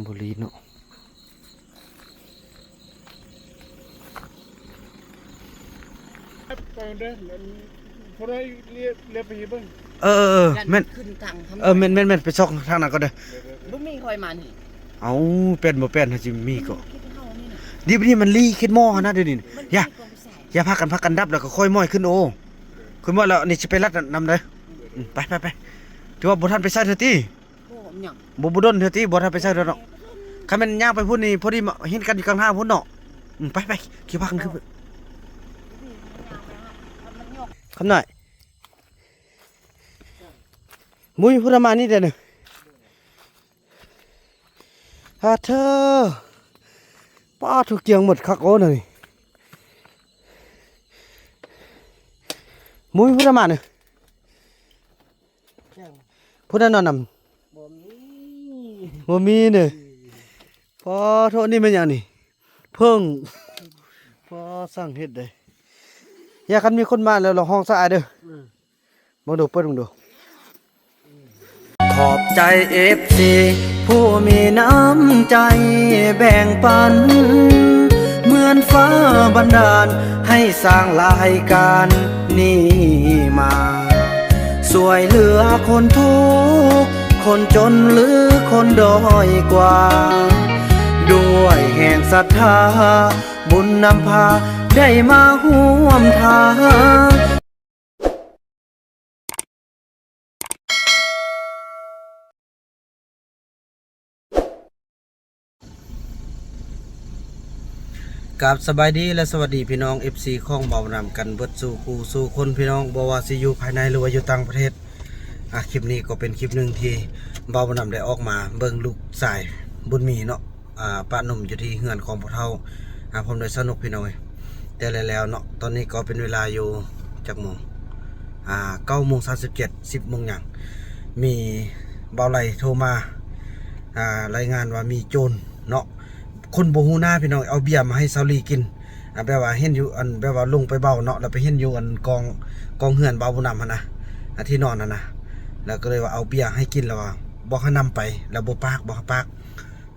ບໍ່ລີເນາະ. ໄປເດີ ຜູ້ໃດເລຍ ເລຍໄປເບິ່ງ. ເອີ ເອີ ເອີ ແມ່ນ ຂຶ້ນທາງ ເອີ ແມ່ນ ແມ່ນ ແມ່ນ ໄປຊອກທາງນັ້ນກ່ອນເດີ. ບໍ່ມີ ຂ້ອຍມານີ້. ເອົ້າ ແປນບໍ່ແປນ ຫາຊິມີກໍ ດຽວນີ້ມັນລີເຂດໝໍຫັ້ນນະ ດຽວນີ້ ມັນ ຢ່າ ຢ່າພາກັນ ພາກັນດັບ ແລ້ວກໍຄ່ອຍມ້ອຍຂຶ້ນ. ໂອ້ ຄ່ອຍມ້ອຍແລ້ວ ນີ້ຊິໄປລັດນຳເດີ. ອືມ ໄປ ໄປ ໄປ ຖືວ່າບໍ່ທັນໄປໃສເທື່ອຕິ. ບໍ່ ບໍ່ດົນເທື່ອຕິ ບໍ່ທັນໄປໃສເທື່ອເນາະ. ຄັນແມ່ນຍ່າງໄປພຸ້ນນີ້ ພໍດີມາເຫັນກັນຢູ່ກາງທາງພຸ້ນເນາະ. ອືມ ໄປ ໄປ ຂີ່ພາກັນຂຶ້ນ. ຄຳນ້ອຍ ມຸ້ຍ ພຸດມານີ້ເດ້. ອາເທີ ປ້າ ຖືກກຽງໝົດຄັກໂອ້ນະນີ້. ມຸ້ຍ ພຸດມານີ້ ຜູ້ໃດນອນນຳ? ບໍ່ມີ ບໍ່ມີເດີ. ພໍໂທ ນີ້ແມ່ນຫຍັງນີ້? ເຜິ້ງ. ພໍ ຊ່າງເຮັດເດ້. ຢ່າ ຄັນມີຄົນມາແລ້ວລະຮ້ອງສະອາຍເດີ. ເບິ່ງດູ ເປີດເບິ່ງດູ. ຂອບໃຈເອັຟຊີຜູ້ມີນ້ຳໃຈແບ່ງປັນ ເໝືອນຟ້າບັນດານໃຫ້ສ້າງລາຍການນີ້ມາ ຊ່ວຍເຫຼືອຄົນທຸກ ຄົນຈົນ ຫຼື ຄົນດ້ອຍກວ່າ ດ້ວຍແຮງສັດທາ ບຸນນຳພາ ໄດ້ມາຮ່ວມທາງ. ກາບສະບາຍດີ ແລະ ສະຫວັດດີພີ່ນ້ອງເອັຟຊີຂອງບ່າວບຸນນຳກັນເບິດສູ່ຄູ່ສູ່ຄົນພີ່ນ້ອງ ບໍ່ວ່າຊິຢູ່ພາຍໃນ ຫຼືວ່າຢູ່ຕ່າງປະເທດ. ອາ ຄລິບນີ້ກໍເປັນຄລິບໜຶ່ງທີ່ບ່າວບຸນນຳໄດ້ອອກມາເບິ່ງລູກຊາຍບຸນມີເນາະ. ອາ ປະໜຸ່ມຢູ່ທີ່ເຮືອນຂອງພໍ່ເຖົ້າ ອາ ພ້ອມດ້ວຍສາວນົກພີ່ນ້ອງເອີຍ. ແຕ່ແລ້ວໆເນາະ ຕອນນີ້ກໍເປັນເວລາຢູ່ຈັກໂມງ? ອາ ເກົ້າໂມງສາມສິບເຈັດ ສິບໂມງຫຍັງ ມີບ່າວໄຫຼໂທມາ ອາ ລາຍງານວ່າມີໂຈນເນາະ ຄົນບໍ່ຮູ້ໜ້າພີ່ນ້ອງ ເອົາເບຍມາໃຫ້ຊາວລີກິນ. ອາ ແບບວ່າເຫັນຢູ່ອັນ ແບບວ່າລົງໄປເບົາເນາະ ແລ້ວໄປເຫັນຢູ່ອັນກອງ ກອງເຮືອນບ່າວບຸນນຳຫັ້ນນະ ອາ ທີ່ນອນຫັ້ນນະ ແລ້ວກໍເລີຍວ່າເອົາເບຍໃຫ້ກິນ ແລ້ວວ່າບອກໃຫ້ນຳໄປ ແລ້ວບໍ່ປາກ ບໍ່ໃຫ້ປາກ.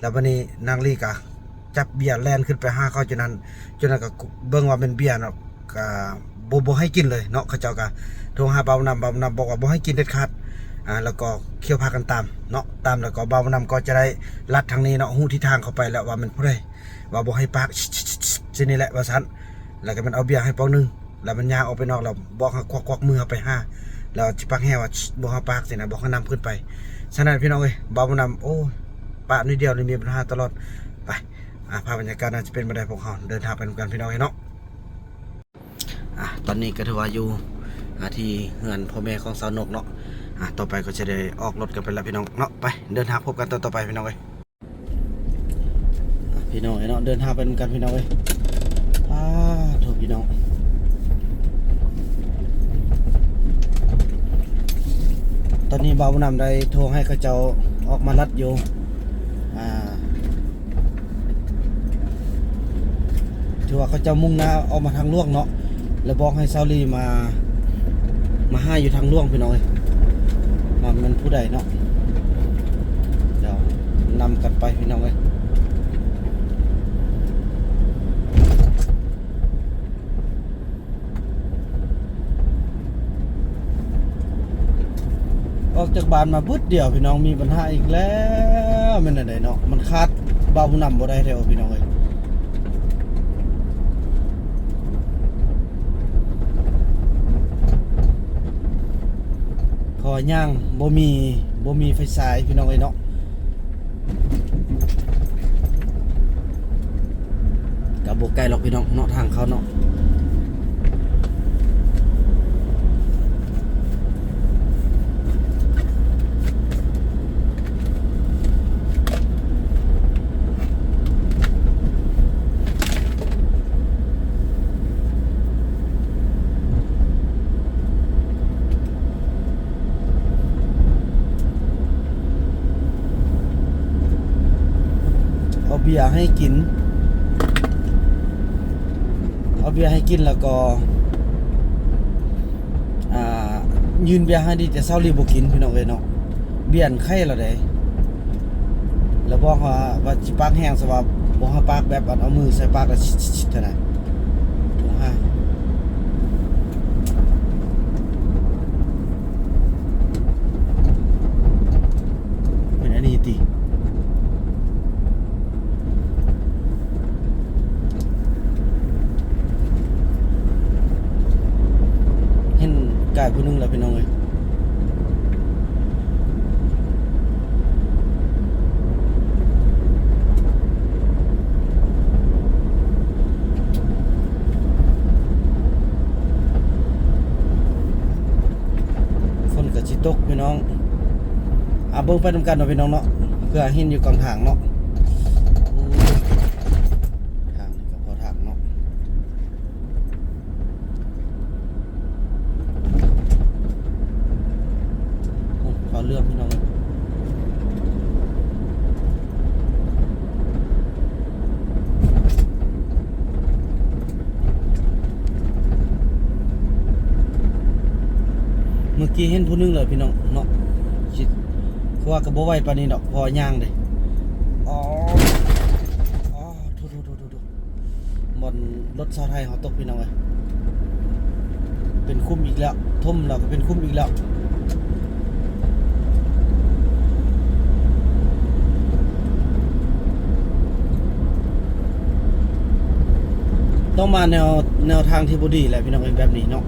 ແລ້ວບັດນີ້ນາງລີກະຈັບເບຍແລ່ນຂຶ້ນໄປຫາເຂົາຈຸດນັ້ນ ຈຸດນັ້ນກະເບິ່ງວ່າແມ່ນເບຍເນາະ ກະບໍ່ ບໍ່ໃຫ້ກິນເລີຍເນາະ. ເຂົາເຈົ້າກະໂທຫາບ່າວບຸນນຳ ບ່າວບຸນນຳບອກວ່າບໍ່ໃຫ້ກິນເດັດຂາດ. ອາ ແລ້ວກໍເຂົາພາກັນຕາມເນາະ ຕາມແລ້ວກໍບ່າວບຸນນຳກໍຈະໄດ້ລັດທາງນີ້ເນາະ ຮູ້ທິດທາງເຂົ້າໄປແລ້ວວ່າແມ່ນຜູ້ໃດ ວ່າບໍ່ໃຫ້ປາກ ຊິນີ້ແຫຼະວ່າຊັ້ນ. ແລ້ວກໍແມ່ນເອົາເບຍໃຫ້ປອກໜຶ່ງ ແລ້ວມັນຍ່າງອອກໄປນອກ ແລ້ວບອກໃຫ້ຄວັກໆມືເຮົາໄປຫາ ແລ້ວຊິປາກແຮວ່າບໍ່ໃຫ້ປາກຊີ້ນະ ບອກໃຫ້ນຳຂຶ້ນໄປ. ສະນັ້ນພີ່ນ້ອງເອີຍ ບ່າວບຸນນຳ ໂອ້ ປະໜ້ອຍດຽວນີ້ມີບັນຫາຕະຫຼອດ. ໄປ ອາ ພາບບັນຍາກາດໜ້າຈະເປັນແບບໃດ ພວກເຮົາເດີນທາງໄປນຳກັນພີ່ນ້ອງເອີຍເນາະ. ອາ ຕອນນີ້ກໍຖືວ່າຢູ່ ອາ ທີ່ເຮືອນພໍ່ແມ່ຂອງສາວນົກເນາະ. ອາ ຕໍ່ໄປກໍຈະໄດ້ອອກລົດກັນໄປແລ້ວພີ່ນ້ອງເນາະ. ໄປ ເດີນທາງພົບກັນຕອນຕໍ່ໄປພີ່ນ້ອງເອີຍ. ພີ່ນ້ອງເອີຍເນາະ ເດີນທາງໄປນຳກັນພີ່ນ້ອງເອີຍ. ອາ ໂທ້ ພີ່ນ້ອງ ຕອນນີ້ບ່າວບຸນນຳໄດ້ໂທໃຫ້ເຂົາເຈົ້າອອກມາລັດຢູ່ ອາ ຖືວ່າເຂົາເຈົ້າມຸ່ງໜ້າອອກມາທາງຫຼວງເນາະ ແລ້ວບອກໃຫ້ຊາວລີມາ ມາຫາຢູ່ທາງຫຼວງພີ່ນ້ອງເອີຍ ວ່າແມ່ນຜູ້ໃດເນາະ. ດຽວນຳກັນໄປພີ່ນ້ອງເອີຍ. ອອກຈາກບ້ານມາບຶດດຽວພີ່ນ້ອງ ມີບັນຫາອີກແລ້ວ ແມ່ນແນວໃດເນາະ ມັນຂາດບ່າວບຸນນຳບໍ່ໄດ້ແທ້ພີ່ນ້ອງເອີຍ. ເພາະວ່າຍ່າງບໍ່ມີ ບໍ່ມີໄຟສາຍພີ່ນ້ອງເອີຍເນາະ. ກໍບໍ່ໄກຫຼອກພີ່ນ້ອງເນາະ ທາງເຂົ້າເນາະ. ເອົາເບຍໃຫ້ກິນ ເອົາເບຍໃຫ້ກິນ ແລ້ວກໍ ອ່າ ຍື່ນເບຍໃຫ້ດີ ແຕ່ເຊົ້ານີ້ບໍ່ກິນພີ່ນ້ອງເອີຍເນາະ. ເບຍໄຂ້ແລ້ວເດ້ ແລ້ວ ບອກວ່າ ວ່າຊິປາກແຮງ ສະວ່າບໍ່ໃຫ້ປາກແບບອັນເອົາມືໃສ່ປາກແລ້ວຊິດໆຫັ້ນນະ. ໂອ້ ເປັນອັນນີ້ຕິ? ເຫັນກາຍຜູ້ໜຶ່ງແລ້ວ ພີ່ນ້ອງເອີຍ. ຝົນກໍຊິຕົກ ພີ່ນ້ອງ. ອ່າ ເບິ່ງໄປນຳກັນເນາະ ພີ່ນ້ອງເນາະ ເພື່ອເຫັນຢູ່ກາງທາງເນາະ. ໂອ້ຍ ທາງນີ້ກໍພໍທາງເນາະ. ໂອ້ ຟ້າວເຫຼືອບ ພີ່ນ້ອງເອີຍ. ເມື່ອກີ້ເຫັນຜູ້ໜຶ່ງແລ້ວ ພີ່ນ້ອງເນາະ. ຄິດ ຄືວ່າກໍບໍ່ໄວປານນີ້ດອກ ເພາະວ່າຍ່າງເດ້. ອໍ ອໍ ໂທ ໂທ ໂທ ໂທ ໂທ. ບ່ອນລົດຊາວໄທເຮົາຕົກ ພີ່ນ້ອງເອີຍ. ເປັນຂຸມອີກແລ້ວ ຖົມແລ້ວກໍເປັນຂຸມອີກແລ້ວ. ຕ້ອງມາແນວ ແນວທາງທີ່ບໍ່ດີແຫຼະ ພີ່ນ້ອງເອີຍ ແບບນີ້ເນາະ.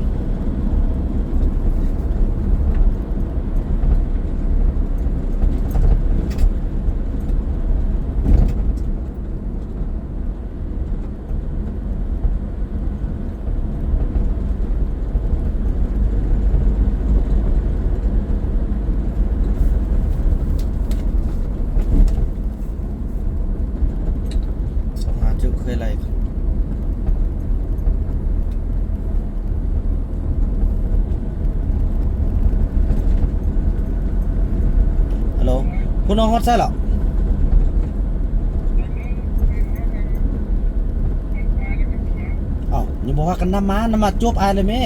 ສອງຫ້າຈຸເຄີຍໄລ່. ຮັລໂຫຼ ພວກນ້ອງຮອດໃສແລ້ວ? ເອົ້າ ຍັງບໍ່ພາກັນນຳມາ ນຳມາຈວບອ້າຍເລີຍແມ້.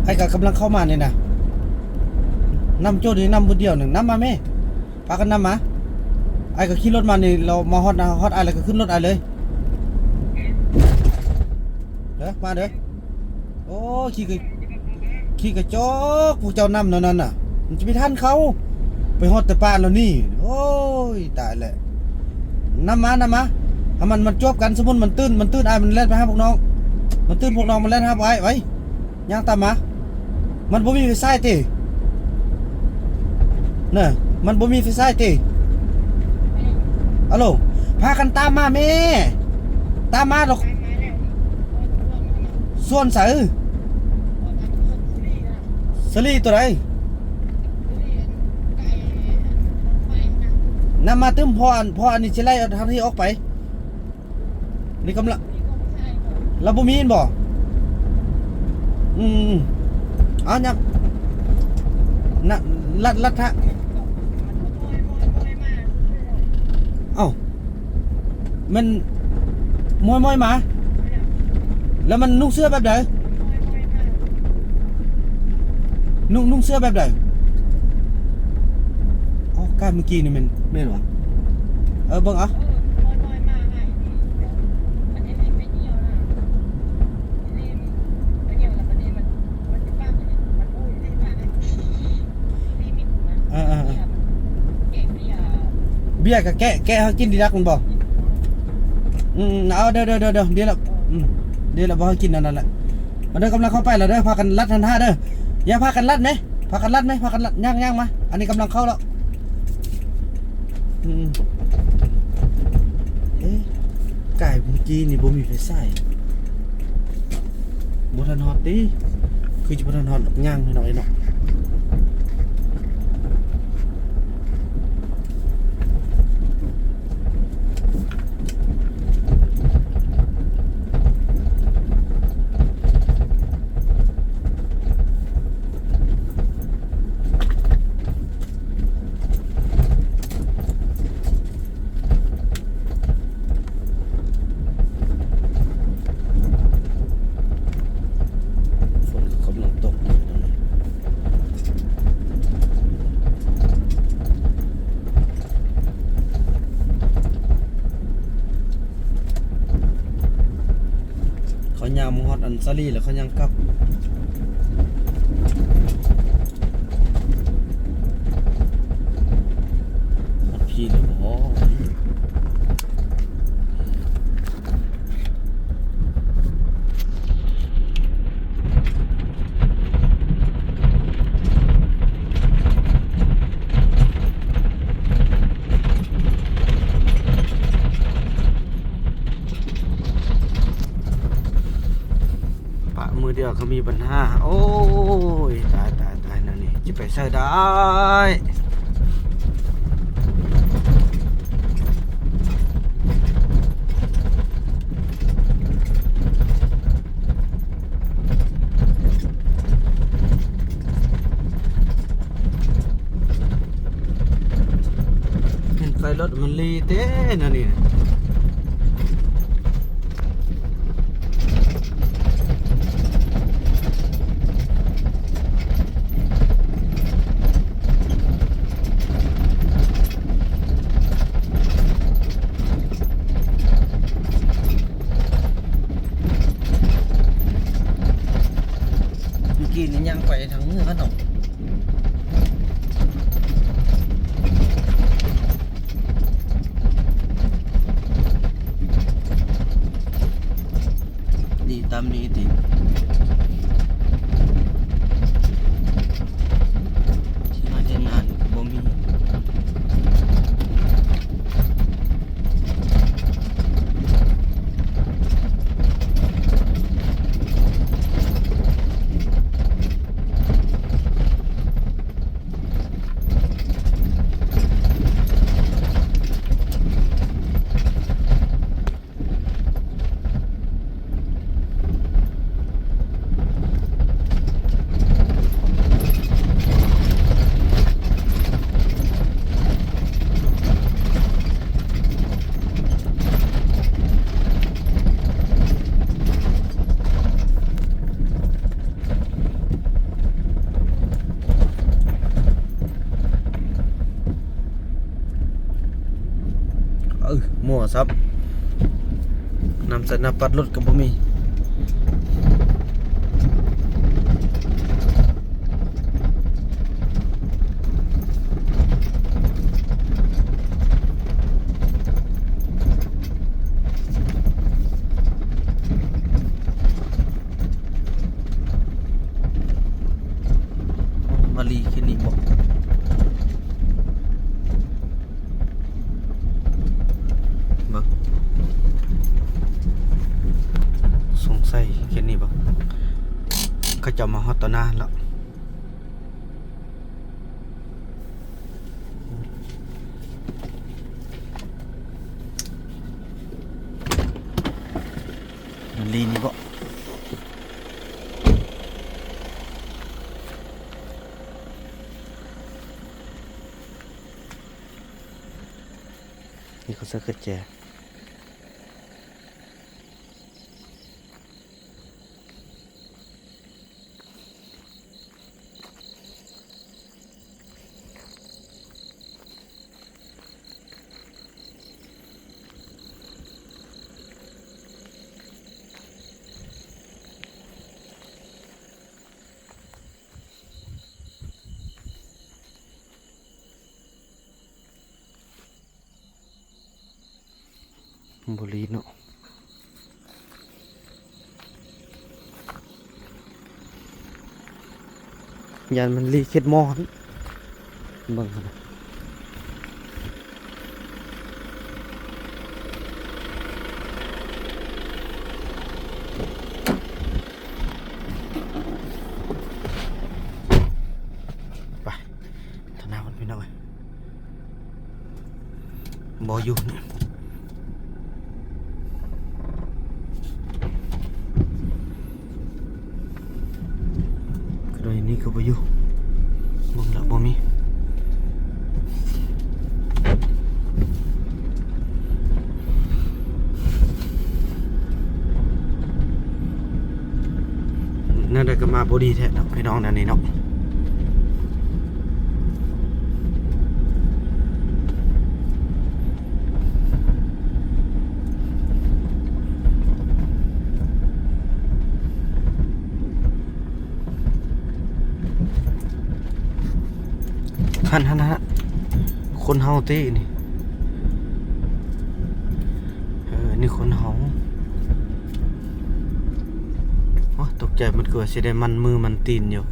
ອ້າຍກໍກຳລັງເຂົ້າມານີ້ນະ ນຳໂຈດນີ້ ນຳຜູ້ດຽວໜຶ່ງ ນຳມາແມ້. ພາກັນນຳມາ. ອ້າຍກໍຂີ່ລົດມານີ້ ລາວມາຮອດນະ ຮອດອ້າຍແລ້ວກໍຂຶ້ນລົດອ້າຍເລີຍ. ເດີ ມາເດີ. ໂອ້ ຂີ້ກະ ຂີ້ກະຈອກ ພວກເຈົ້ານຳແນວນັ້ນນະ ມັນຈະໄປທັນເຂົາ. ໄປຮອດແຕ່ປ່າແລ້ວນີ້. ໂອ້ຍ ຕາຍແລ້ວ. ນຳມາ ນຳມາ. ໃຫ້ມັນ ມັນຈວບກັນ. ສົມມຸດມັນຕື່ນ ມັນຕື່ນ ອ້າຍມັນແລ່ນໄປຫາພວກນ້ອງ. ມັນຕື່ນພວກນ້ອງ ມັນແລ່ນຫາພວກອ້າຍ. ໄວ. ຍ່າງຕາມມາ. ມັນບໍ່ມີໄຟສາຍຕິ? ນະ ມັນບໍ່ມີໄຟສາຍຕິ? ອາໂຫຼ ພາກັນຕາມມາແມ້. ຕາມມາດອກ. ສວນໃສ? ສາລີຕົວໃດ? ນຳມາຕື່ມ ເພາະອັນ ເພາະອັນນີ້ຊິໄລ່ເອົາທາງທີ່ອອກໄປ. ນີ້ກຳລັງ ລະບໍ່ມີແມ່ນບໍ່? ອືມ ເອົາຫຍັງ ນະ ລັດ ລັດທະ ເອົ້າ ແມ່ນມອຍໆມາ. ແລ້ວມັນນຸ່ງເສື້ອແບບໃດ? ນຸ່ງ ນຸ່ງເສື້ອແບບໃດ? ອໍ ການເມື່ອກີ້ນີ້ແມ່ນ ແມ່ນຫວາ? ເອີ ເບິ່ງເອົາ. ເອີໆໆ ເບຍກໍແກະ ແກະໃຫ້ກິນດີນັກແມ່ນບໍ່? ອືມ ເອົາ ເດີ ເດີ ເດີ ເດີ ດີແລ້ວ ອືມ ດີແລ້ວ ບໍ່ໃຫ້ກິນອັນນັ້ນແຫຼະ. ມາເດີ ກຳລັງເຂົ້າໄປແລ້ວເດີ ພາກັນລັດຫັ້ນທ່າເດີ ຢ່າພາກັນລັດແມ້ ພາກັນລັດແມ້ ພາກັນລັດ ຍ່າງ ຍ່າງມາ ອັນນີ້ກຳລັງເຂົ້າແລ້ວ. ອືມ ເອະ ກາຍເມື່ອກີ້ນີ້ບໍ່ມີໄຟສາຍ ບໍ່ທັນຮອດຕິ ຄືຈະບໍ່ທັນຮອດດອກ ຍ່າງໜ້ອຍໆເນາະ. ຝົນກໍກຳລັງຕົກຢູ່ຕອນນີ້. ສາລີແລ້ວເຂົາຍັງກັບ. ຮອດພີ້ແລ້ວບໍ? ປະມືດຽວກໍມີບັນຫາ. ໂອ້ຍ ຕາຍ ຕາຍ ຕາຍ ແນວນີ້ຈະໄປໃສໄດ້? ເຫັນໄຟລົດມັນລີເດ້ແນວນີ້. ມື້ກີ້ນີ້ຍ່າງໄປທາງເໜືອເນາະ. ນີ້ຕາມນີ້ຕິ ທີ່ມາແຕ່ງງານບໍ່ມີ. ເອີ ມົ້ວຊັບ ນຳໃສ່ໜ້າປັດລົດກໍບໍ່ມີ. ມາລີເຂດນີ້ບໍ? ເບິ່ງ ສົງໄສເຂດນີ້ບໍ? ເຂົາເຈົ້າມາຮອດຕໍ່ໜ້າແລ້ວ. ມັນລີນີ້ບໍ? ນີ້ເຂົາໃສ່ກະແຈ. ບໍ່ລີເນາະ ຢ້ານມັນລີເຂດໝໍ້ຫັ້ນ ເບິ່ງຫັ້ນນະ. ໄປ ທາງໜ້າພຸ້ນພີ່ນ້ອງເອີຍ ບໍ່ຢູ່ນີ້ ກະໂດຍນີ້ກໍບໍ່ຢູ່ ເບິ່ງແລ້ວບໍ່ມີ. ແນວໃດກໍມາບໍ່ດີແທ້ເນາະ ພີ່ນ້ອງ ແນວນີ້ເນາະ. ເ ຫັ້ນ ຫັ້ນ ຫັ້ນ ຄົນເຮົາຕິນີ້. ເອີ ນີ້ຄົນເຮົາ. ໂອ້ ຕົກໃຈໝົດ ຄືວ່າຊິໄດ້ມັນມືມັນຕີນຢູ່.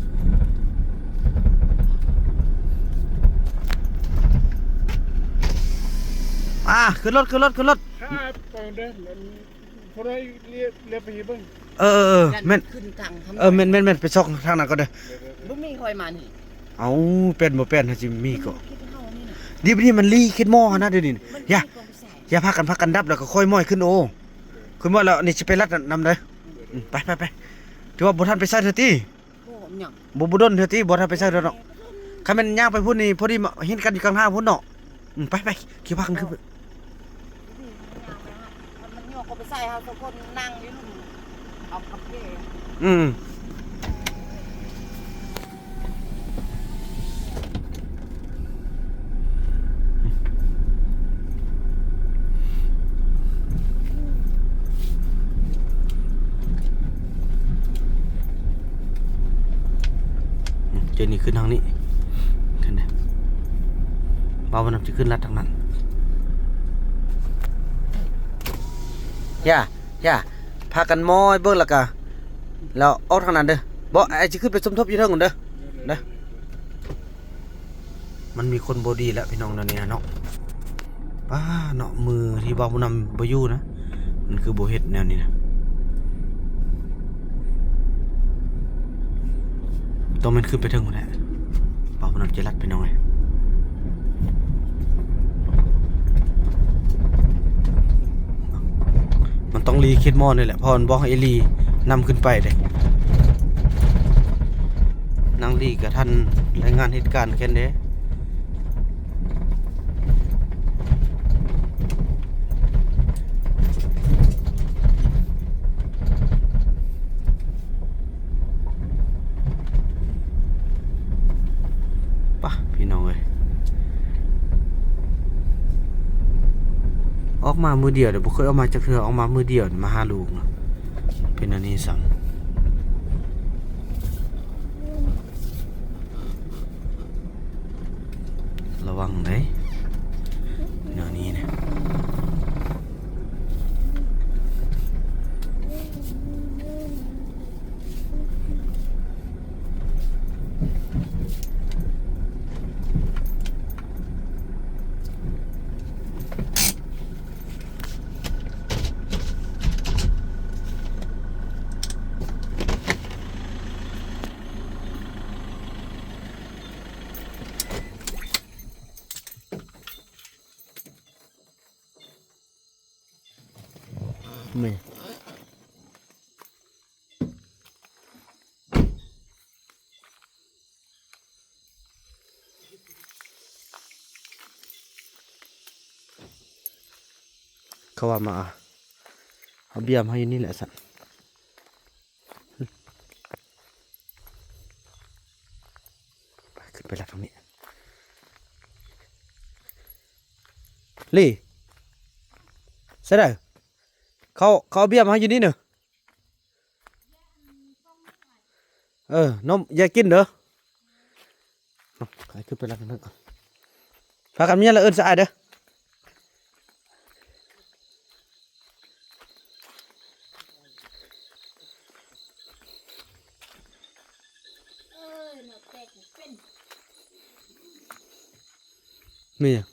ອ່າ ຂຶ້ນລົດ ຂຶ້ນລົດ ຂຶ້ນລົດ. ຄັບ ໄປເດີ ຜູ້ໃດລຽບ ລຽບໄປເບິ່ງ. ເອີ ເອີ ເອີ ແມ່ນ ຂຶ້ນທາງ ເອີ ແມ່ນ ແມ່ນ ແມ່ນ ໄປຊອກທາງນັ້ນກ່ອນເດີ. ບໍ່ມີ ຂ້ອຍມານີ້. ເອົ້າ ແປ້ນບໍ່ແປ້ນ ຫາຊິມີກໍ ດຽວນີ້ມັນລີເຂດໝໍຫັ້ນນະ ດຽວນີ້. ຢ່າ ຢ່າ ພາກັນ ພາກັນດັບ ແລ້ວກໍຄ່ອຍມອຍຂຶ້ນ. ໂອ້ ຂຶ້ນມອຍແລ້ວ ນີ້ຊິໄປລັດນຳເດີ. ອືມ ໄປ ໄປ ໄປ. ຖືວ່າບໍ່ທັນໄປໃສເທື່ອຕິ. ບໍ່ ບໍ່ດົນເທື່ອຕິ ບໍ່ທັນໄປໃສເທື່ອເນາະ. ຄັນແມ່ນຍ່າງໄປພຸ້ນນີ້ ພໍດີມາເຫັນກັນຢູ່ກາງທາງພຸ້ນເນາະ. ອືມ ໄປ ໄປ ຂີ່ພາກັນຂຶ້ນ. ມັນໂຍກເຂົ້າໄປໃສ່ເຮົາສອງຄົນນັ່ງຢູ່ລຸ່ມເອົາກາເຟ. ອືມ ອືມ ເຈົ້ານີ້ຂຶ້ນທາງນີ້ ຂຶ້ນເດ້. ບ່າວນຳຊິຂຶ້ນລັດທາງນັ້ນ. ຢ່າ ຢ່າ ພາກັນມອຍເບິ່ງ ແລ້ວກະ ແລ້ວອອກທາງນັ້ນເດີ. ບໍ່ ອ້າຍຊິຂຶ້ນໄປສົມທົບຢູ່ເທິງພຸ້ນເດີ ເດີ. ມັນມີຄົນບໍ່ດີແລ້ວພີ່ນ້ອງ ແນວນີ້ນະເນາະ. ປ້າເນາະ ມື້ທີ່ບ່າວບຸນນຳບໍ່ຢູ່ນະ ມັນຄືບໍ່ເຮັດແນວນີ້ນະ. ຕ້ອງແມ່ນຂຶ້ນໄປເທິງພຸ້ນແຫຼະ ບ່າວບຸນນຳຈະລັດ ພີ່ນ້ອງເອີຍ. ມັນຕ້ອງລີເຂດໝໍນີ້ແຫຼະ ເພາະມັນບອກໃຫ້ອີ່ຫຼີນຳຂຶ້ນໄປເດ້. ນາງລີກໍທັນລາຍງານເຫດການແຄ່ນເດ້. ປະ ພີ່ນ້ອງເອີຍ ອອກມາມື້ດຽວເດ້ ບໍ່ເຄີຍອອກມາຈັກເທື່ອ ອອກມາມື້ດຽວມາຫາລູກນະ ເປັນອັນນີ້ຊ້ຳ. ລະວັງເດ້ ແນວນີ້ນະ. ແມ່ນ ເຂົາວ່າມາເອົາເບຍມາຢູ່ນີ້ແຫຼະຊັ້ນ. ໄປ ຂຶ້ນໄປລັກທາງນີ້ ລີ ໃສ່ໄດ້ ເຂົາ ເຂົາເອົາເບຍມາໃຫ້ຢູ່ນີ້ເນີ. ເອີ ນົມ ຢ່າກິນເດີ. ເອົາ ໃຫ້ຂຶ້ນໄປລັກທາງນັ້ນກ່ອນ ພາກັນມາແລ້ວເອີ້ນສະອາຍເດີ. ມີຫຍັງ?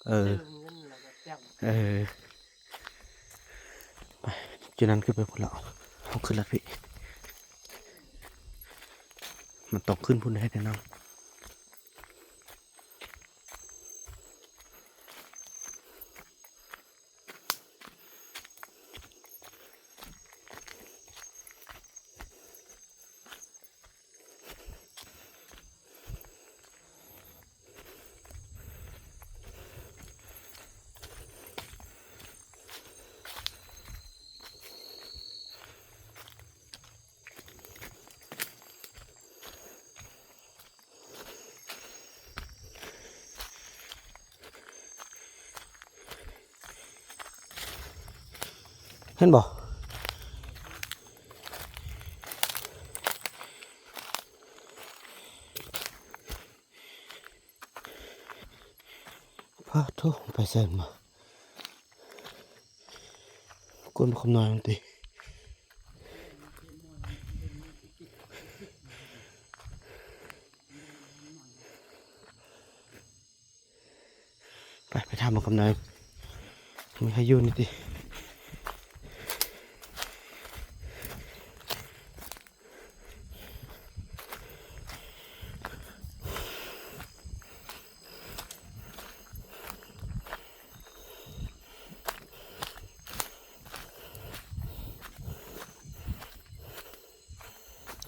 ເອີ ເອີ ໄປ ຈຸດນັ້ນຂຶ້ນໄປພຸ້ນແລ້ວ ເຮົາຂຶ້ນລັດພີ້ ມັນຕ້ອງຂຶ້ນພຸ້ນໃດແນ່ນອນ. ເຫັນບໍ່? ໂທ້ ໄປໃສມາ ກົນຄຳນ້ອຍມັນຕິ. ໄປ ໄປຖາມເບິ່ງຄຳນ້ອຍ ມີໃຜຢູ່ນີ້ຕິ.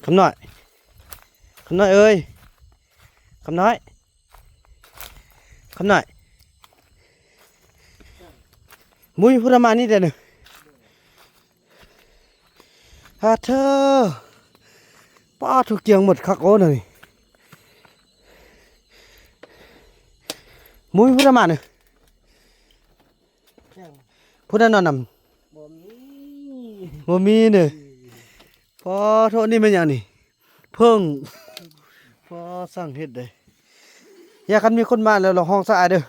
ຄຳນ້ອຍ ຄຳນ້ອຍເອີຍ ຄຳນ້ອຍ ຄຳນ້ອຍ ມຸ້ຍ ພຸດມານີ້ແດ່ໜຶ່ງ. ອາເທີ ປ້າ ທຸກກຽງໝົດຄັກໂອ້ນະນີ້ ມຸ້ຍ ພຸດມານີ້ ຜູ້ໃດນອນນຳ ບໍ່ມີ ບໍ່ມີເນີ. ພໍໂທ ນີ້ແມ່ນຫຍັງນີ້ ເຜິ້ງ ພໍຊ່າງເຮັດເດ້. ຢ່າ ຄັນມີຄົນມາແລ້ວລອງຮ້ອງຊະອ້າຍເດີ.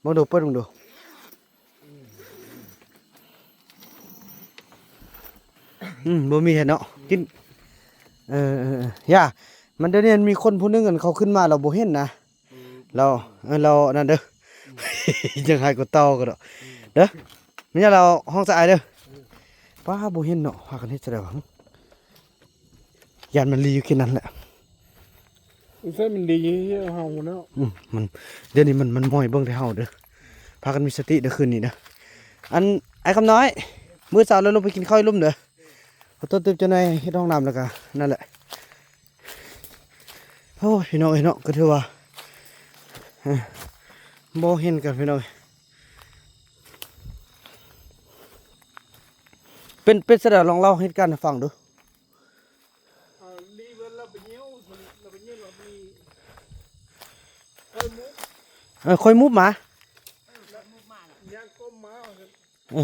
ເບິ່ງດູ ເປີດເບິ່ງດູ. ອືມ ບໍ່ມີເຫັນເນາະ ກິນ ເອີ ເອີ ເອີ ຢ່າ ມັນ ດຽວນີ້ມັນມີຄົນຜູ້ໜຶ່ງ ອັນ ເຂົາຂຶ້ນມາ ລາວບໍ່ເຫັນນະ ລາວ ເອີ ລາວອັນນັ້ນເດີ ຍັງໃຫ້ກວ່າເຕົ່າກໍດອກເດີ. ແມ່ນຫຍັງລາວຮ້ອງຊະອ້າຍເດີ. ປ້າ ບໍ່ເຫັນເນາະ ພາກັນເຮັດຈັ່ງໃດວະ. ຢ້ານມັນລີຢູ່ເຂດນັ້ນແຫຼະ. ໃຊ່ ມັນລີຢູ່ເຮົາພຸ້ນແລ້ວ. ອືມ ມັນ ດຽວນີ້ມັນ ມັນມອຍເບິ່ງແຕ່ເຮົາເດີ. ພາກັນມີສະຕິເດີຄືນນີ້ເດີ. ອັນ ອ້າຍຄຳນ້ອຍ ມື້ເຊົ້າແລ້ວລົງໄປກິນເຂົ້າຢູ່ລຸ່ມເດີ. ຂໍໂທດຕື່ມເຈົ້າໜ້ອຍ ເຮັດຫ້ອງນ້ຳແລ້ວກະນັ້ນແຫຼະ. ໂອ້ຍ ພີ່ນ້ອງເອີຍເນາະ ກໍຖືວ່າ ເອີ ບໍ່ເຫັນກັນ ພີ່ນ້ອງເອີຍ. ເປັນ ເປັນຈັ່ງໃດ ລອງເລົ່າເຫດການໃຫ້ຟັງດູ. ເອີ ລີເພິ່ນລະໄປຍ່ຽວ ລະໄປຍ່ຽວ ລະມີ ເອີ ຄ່ອຍມຸບມາ ຍ່າງກົ້ມມາ ເອີ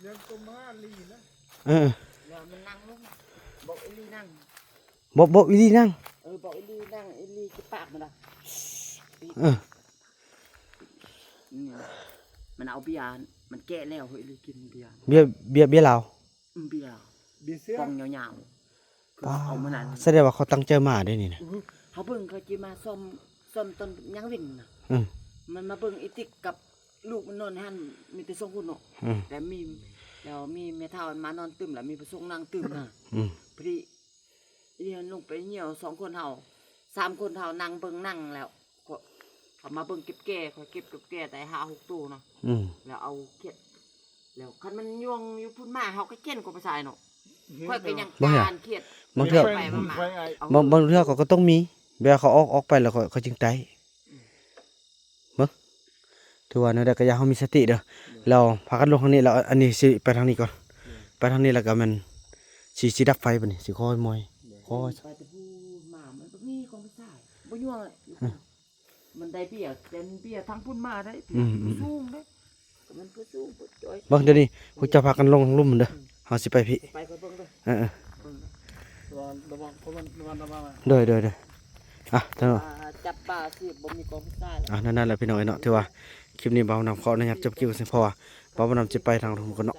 ຍັງຕົມຫາລີນະ ເອີ ແລ້ວມັນນັ່ງລົງ ບອກອີລີນັ່ງ ບອກ ບອກອີລີນັ່ງ ເອີ ບອກອີລີນັ່ງ ອີລີຈະປາກມັນລະ ເອີ ນີ້ນະ ມັນເອົາເບຍ ມັນແກະແລ້ວ ເຮີ້ຍ ອີລີກິນເບຍ ເບຍ ເບຍ ເບຍລາວ ອືມ ເບຍ ເບຍເສືອ ປ່ອງຍາວໆ ຄືເອົາມື້ນັ້ນ ສະແດງວ່າເຂົາຕັ້ງໃຈມາເດ້ນີ້ນະ ເຮົາເບິ່ງເຂົາຊິມາຊ້ອມ ຊ້ອມຕອນຍາມເວັນນະ ອືມ ມັນມາເບິ່ງອີຕິກກັບ ລູກມັນນອນຫັ້ນ ມີແຕ່ສອງຄົນເນາະ ອືມ ແລ້ວມີ ແລ້ວມີແມ່ເຖົ້າມານອນຕື່ມ ແລ້ວມີພະສົງນັ່ງຕື່ມນະ ອືມ ພໍດີ ອີນີ້ລົງໄປຍ່ຽວສອງຄົນເຮົາ ສາມຄົນເຮົານັ່ງເບິ່ງໜັງແລ້ວ ເຂົາມາເບິ່ງເກັບແກ້ ຂ້ອຍເກັບ ເກັບແກ້ໄດ້ຫ້າຫົກໂຕເນາະ ອືມ ແລ້ວເອົາຂຽດ ແລ້ວຄັນມັນຍ່ວງຢູ່ພຸ້ນມາ ເຮົາກໍເຈັນກວ່າໄປຊາຍເນາະ ຂ້ອຍກໍຍັງການຂຽດ ບາງເທື່ອ ໄປມາ ບາງ ບາງເທື່ອເຂົາກໍຕ້ອງມີ ແບບເຂົາອອກ ອອກໄປແລ້ວເຂົາ ເຂົາຈຶ່ງໄຕ້ ເບິ່ງ ຖືວ່າແນວໃດກໍຢ່າເຮົາມີສະຕິເດີ ແລ້ວພາກັນລົງທາງນີ້ ແລ້ວອັນນີ້ຊິໄປທາງນີ້ກ່ອນ ໄປທາງນີ້ແລ້ວກໍແມ່ນຊິ ຊິດັບໄຟບັດນີ້ ຊິຄ່ອຍມອຍ ຄ່ອຍ ໄປແຕ່ຜູ້ມາ ມັນບໍ່ມີຂອງໄປໃຊ້ ບໍ່ຍ່ວງເລີຍ ມັນໄດ້ເບຍ ແຕ່ເບຍທາງພຸ້ນມາໄດ້ ອືມ ສູງເດ້ ມັນກໍສູງ ເບິ່ງດຽວນີ້ພວກເຈົ້າພາກັນລົງລຸ່ມເດີ ເຮົາຊິໄປພີ້ ໄປເບິ່ງເດີ ເອີ ເອີ ລະວັງ ລະວັງ ລະວັງ ລະວັງ ໂດຍ ໂດຍ ໂດຍ ອ່ະ ຈັບປາຊິບໍ່ມີກອງພິຊາ ອ່ະ ນັ້ນແຫຼະພີ່ນ້ອງເອີຍເນາະ ຖືວ່າຄລິບນີ້ບ່າວນຳຂໍອະນຸຍາດຈົບຄລິບ ເພາະວ່າບ່າວນຳຈະໄປທາງພຸ້ນກ່ອນເນາະ